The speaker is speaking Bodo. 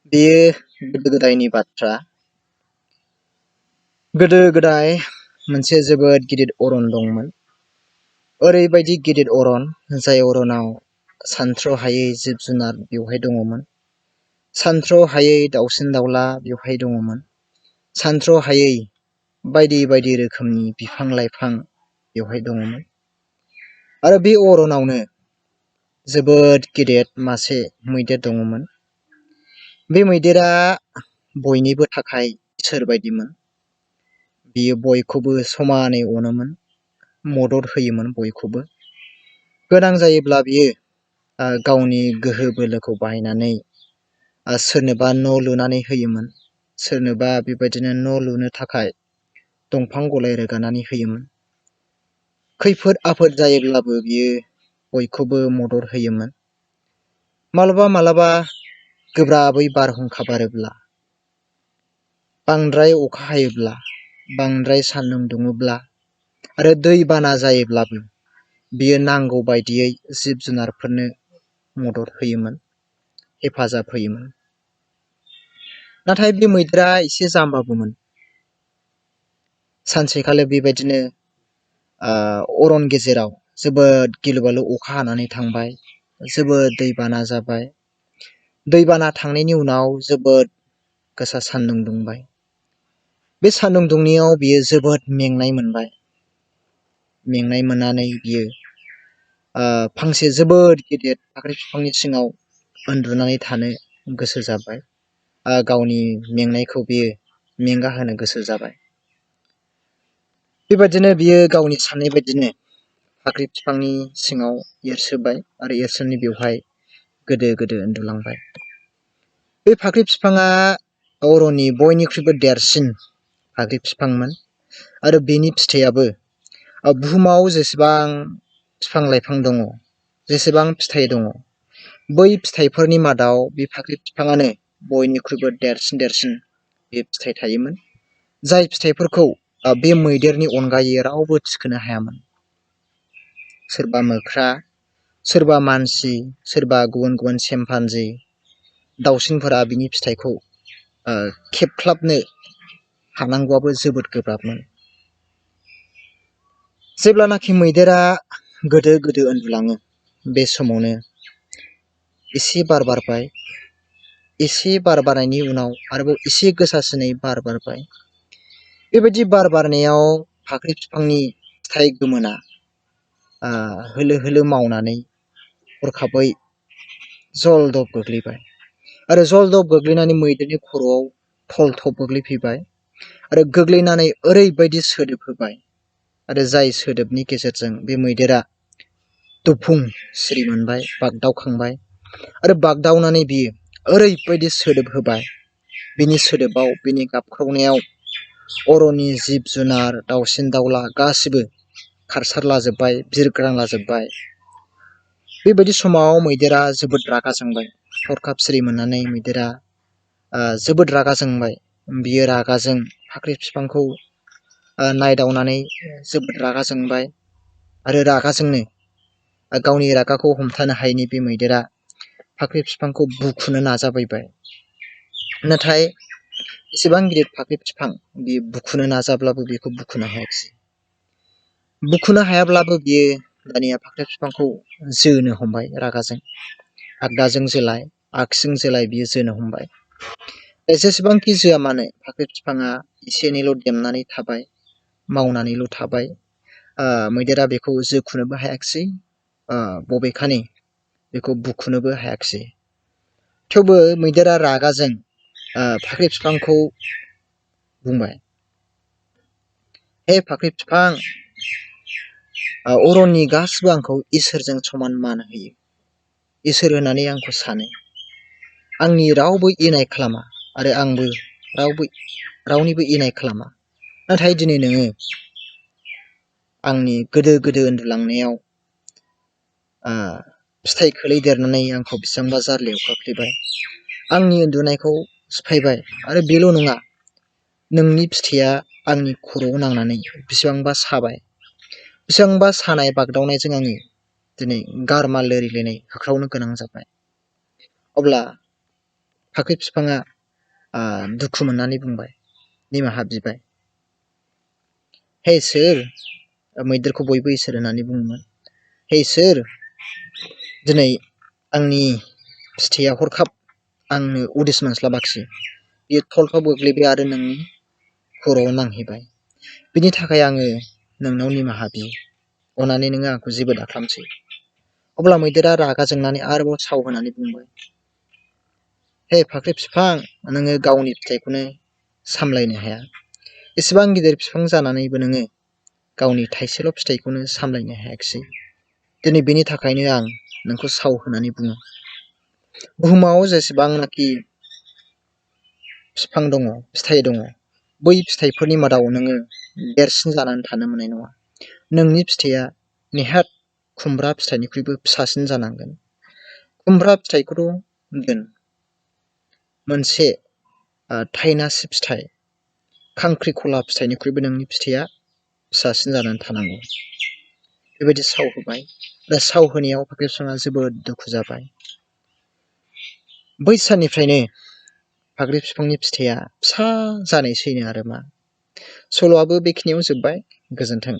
बेयो गोदो गोदायनि बाथ्रा। गोदो गोदाय मोनसे जोबोद गिदिर अरन दंमोन। ओरैबायदि गिदिर अरन, जाय अरनाव सानथ्र'हायै जिब जुनार बेवहाय दङमोन। सानथ्र'हायै दाउसिन दाउला बेवहाय दङमोन। सानथ्र'हायै बायदि बायदि रोखोमनि बिफां लाइफां बेवहाय दङमोन। आरो बे अरनावनो जोबोद गिदिर मासे मैदेर दङमोन। बे मैदेरा बयनिबो थाखाय इसोर बायदिमोन। बियो बयखौबो समानै अनोमोन, मदद होयोमोन बयखौबो। गोनां जायोब्ला बियो गावनि गोहो बोलोखौ बाहायनानै सोरनोबा न' लुनानै होयोमोन, सोरनोबा बेबायदिनो न' लुनो थाखाय दंफां गलाय रोगानानै होयोमोन। खैफोद आफोद जायोब्लाबो बियो बयखौबो मदद होयोमोन। मालाबा मालाबा गोब्राबै बारहुंखा बारोब्ला, बांद्राय अखा हायोब्ला, बांद्राय सान्दुं दुङोब्ला आरो दै बाना जायोब्लाबो बियो नांगौ बायदियै जिब जुनारफोरनो मदद होयोमोन, हेफाजाब होयोमोन। नाथाय बे मैदेरा एसे जाम्बाबोमोन। सानसेखालि बेबायदिनो अरन गेजेराव जोबोद गिलु बालु अखा हानानै थांबाय, जोबोद दैबाना जाबाय। दैबाना थांनायनि उनाव जोबोद गोसा सान्दुं दुंबाय। बे सान्दुं दुंनायाव बियो जोबोद मेंनाय मोनबाय। मेंनाय मोननानै बियो फांसे जोबोद गिदिर फाख्रि बिफांनि सिङाव उन्दुनानै थानो गोसो जाबाय। गावनि मेंनायखौ बियो मेंगा होनो गोसो जाबाय। बेबायदिनो बियो गावनि साननाय बायदिनो फाख्रि बिफांनि सिङाव एरसोबाय आरो एरसोनानै बेवहाय गोदो गोदो उन्दुलांबाय। बे फाख्रि बिफाङा अरननि बयनिख्रुइबो देरसिन फाख्रि बिफांमोन आरो बेनि फिथाइयाबो बुहुमाव जेसेबां बिफां लाइफां दङ, जेसेबां फिथाइ दङ, बै फिथाइफोरनि मादाव बे फाख्रि बिफाङानो बयनिख्रुइबो देरसिन बे फिथाइ थायोमोन। जाय फिथाइफोरखौ बे मैदेरनि अनगायै रावबो थिखोनो हायामोन। सोरबा मोख्रा, सोरबा मानसि, सोरबा गुबुन गुबुन सेम्पान्जि दाउसिनफोरा बिनि फिथाइखौ खेबख्लाबनो हानांगौआबो जोबोद गोब्राबमोन। जेब्लानाखि मैदेरा गोदो गोदो उन्दुलाङो, बे समावनो एसे बार बारबाय। एसे बार बारनायनि उनाव आरोबाव एसे गोसासिनै बार बारबाय। बेबायदि बार बारनायाव फाख्रि बिफांनि फिथाइ गोमोना होलो होलो मावनानै हरखाबै जलदब गोग्लैबाय आरो जलदब गोग्लैनानै मैदेरनि खर'आव थलथब गोग्लैफैबाय आरो गोग्लैनानै ओरैबायदि सोदोब होबाय आरो जाय सोदोबनि गेजेरजों बे मैदेरा दुफुं सिरि मोनबाय, बागदावखांबाय आरो बागदावनानै बियो ओरैबायदि सोदोब होबाय। बिनि सोदोबाव, बिनि गाबख्रावनायाव अरननि जिब जुनार, दाउसिन दाउला गासिबो खारसारलाजोब्बाय, बिरग्रांलाजोब्बाय। बेबायदि समाव मैदेरा जोबोद रागा जोंबाय। हरखाब सिरि मोननानै मैदेरा जोबोद रागा जोंबाय। बियो रागाजों फाख्रि बिफांखौ नायदावनानै जोबोद रागा जोंबाय आरो रागाजोंनो गावनि रागाखौ हमथानो हायैनि बे मैदेरा फाख्रि बिफांखौ बुखुनो नाजाबायबाय। नाथाय एसेबां गिदिर फाख्रि बिफां, बियो बुखुनो नाजाब्लाबो बेखौ बुखुनो हायाखिसै। बुखुनो हायाब्लाबो बियो दानिया फाख्रि बिफांखौ जोनो हमबाय रागाजों। आगदाजों जोलाय, आगसिजों जोलाय बियो जोनो हमबाय। जेसेबांखि जोआ मानो फाख्रि बिफाङा एसे एनैल' देमनानै थाबाय, मावनानैल' थाबाय। मैदेरा बेखौ जोखुनोबो हायाखिसै, बबेखानि बेखौ बुखुनोबो हायाखिसै। थेवबो मैदेरा रागाजों फाख्रि बिफांखौ बुंबाय, हे फाख्रि बिफां, अरननि गासिबो आंखौ इसोरजों समान मान होयो। इसोर होननानै आंखौ सानो। आंनि रावबो इनाय खालामा आरो आंबो रावनिबो इनाय खालामा। नाथाय दिनै नोङो आंनि गोदो गोदो उन्दुलांनायाव फिथाइ खोलैदेरनानै आंखौ बेसेबांबा जार्लायाव खोख्लैबाय। आंनि उन्दुनायखौ सिफायबाय आरो बेल' नङा, नोंनि फिथाइया आंनि खर'आव नांनानै बेसेबांबा साबाय। बेसेबांबा सानाय बागदावनायजों आङो दिनै गारमा लोरिलायनाय होख्रावनो गोनां जाबाय। अब्ला फाख्रि बिफाङा दुखु मोननानै बुंबाय, निमाहा बिबाय। हे इसोर, मैदेरखौ बयबो इसोर होननानै बुङोमोन। हे इसोर, दिनै आंनि फिथाइया हरखाब आंनो उदिस मोनस्लाबाखिसै, बेयो थलथब गोग्लैबाय आरो नोंनि खर'आव नांहैबाय। बिनि थाखाय आङो नोंनाव निमाहा बियो, अननानै नोङो आंखौ जेबो दाखालामसै। अब्ला मैदेरा रागा जोंनानै आरोबाव साव होनानै बुंबाय, हे फाख्रि बिफां, नोङो गावनि फिथाइखौनो सामलायनो हाया। एसेबां गिदिर बिफां जानानैबो नोङो गावनि थाइसेल' फिथाइखौनो सामलायनो हायाखिसै। दिनै बेनि थाखायनो आं नोंखौ साव होनानै बुङो। बुहुमाव जेसेबांनाखि बिफां दङ, फिथाइ दङ, बै फिथाइफोरनि मादाव नोङो देरसिन जानानै थानो मोननाय नङा। नोंनि फिथाइया नेहात खुमब्रा फिथाइनिख्रुइबो फिसासिन जानांगोन। खुमब्रा फिथाइखौथ' दोन, मोनसे थायनासि फिथाइ, खांख्रिखला फिथाइनिख्रुइबो नोंनि फिथाइया फिसासिन जानानै थानांगौ। बेबायदि साव होबाय आरो साव होनायाव फाख्रि बिफाङा जोबोद दुखु जाबाय। बै साननिफ्रायनो फाख्रि बिफांनि फिथाइया फिसा जानायसैनो आरो मा। सल'आबो बेखिनियाव जोब्बाय। गोजोन्थों।